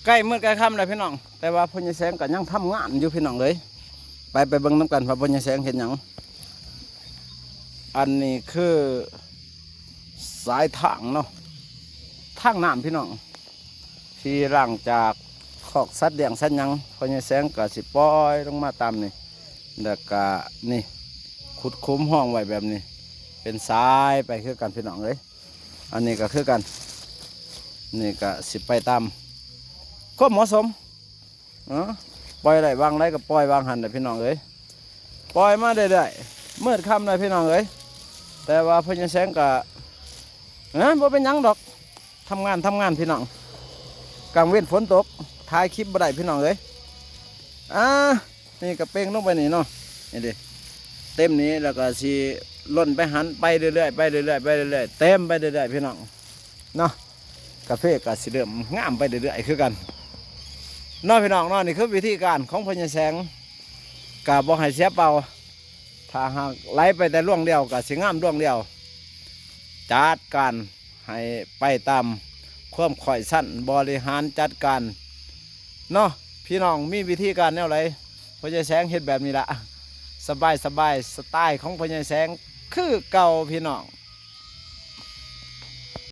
ໃກ້ມື້ໃກ້ຄ່ຳແລ້ວພີ່ນ້ອງ ແຕ່ວ່າພໍ່ໃຫຍ່ແສງກໍຍັງທຳງານຢູ່ພີ່ນ້ອງເອີຍ. ໄປ ໄປເບິ່ງນຳກັນວ່າພໍ່ໃຫຍ່ແສງເຮັດຫຍັງ. ອັນນີ້ຄືສາຍທາງເນາະ ທາງນ້ຳພີ່ນ້ອງ ທີ່ລ້າງຈາກຄອກສັດລ້ຽງສັດຫຍັງ ພໍ່ໃຫຍ່ແສງກໍຊິປ່ອຍລົງມາຕາມນີ້ ແລ້ວກໍນີ້ ຂຸດຂຸມຮ່ອງໄວ້ແບບນີ້ ເປັນສາຍໄປຄືກັນພີ່ນ້ອງເອີຍ. ອັນນີ້ກໍຄືກັນ ນີ້ກໍຊິໄປຕາມຄວາມເໝາະສົມ ເອີ ປ່ອຍໄດ້ຫວ່າງໃດກໍປ່ອຍຫວ່າງຫັ້ນແຫຼະພີ່ນ້ອງເອີຍ. ປ່ອຍມາເລື້ອຍໆ ມືດຄ່ຳແລ້ວພີ່ນ້ອງເອີຍ ແຕ່ວ່າພໍ່ໃຫຍ່ແສງກໍ ເອີ ບໍ່ເປັນຫຍັງດອກ ທຳງານ ທຳງານພີ່ນ້ອງ. ກາງເວັນຝົນຕົກ ຖ່າຍຄລິບບໍ່ໄດ້ພີ່ນ້ອງເອີຍ. ອ່າ ນີ້ກໍເປັ່ງລົງໄປນີ້ເນາະ ນີ້ເດ້ ເຕັມນີ້ ແລ້ວກໍຊິຫຼົ່ນໄປຫັ້ນ ໄປເລື້ອຍໆ ໄປເລື້ອຍໆ ໄປເລື້ອຍໆ ເຕັມໄປເລື້ອຍໆ ພີ່ນ້ອງເນາະ. ກາເຟກໍຊິເລີ່ມງາມໄປເລື້ອຍໆ ຄືກັນເນາະ ພີ່ນ້ອງເນາະ. ນີ້ຄືວິທີການຂອງພໍ່ໃຫຍ່ແສງ ກໍບໍ່ໃຫ້ເສຍເປົ່າ ຖ້າຫາກໄຫຼໄປແຕ່ລວງດຽວກໍຊິງາມລວງດຽວ. ຈັດການໃຫ້ໄປຕາມຄວາມຄ້ອຍຊັ້ນ ບໍລິຫານຈັດການເນາະ ພີ່ນ້ອງ. ມີວິທີການແນວໃດ ພໍ່ໃຫຍ່ແສງເຮັດແບບນີ້ລະ ສະບາຍໆ ສະໄຕຂອງພໍ່ໃຫຍ່ແສງຄືເກົ່າພີ່ນ້ອງ.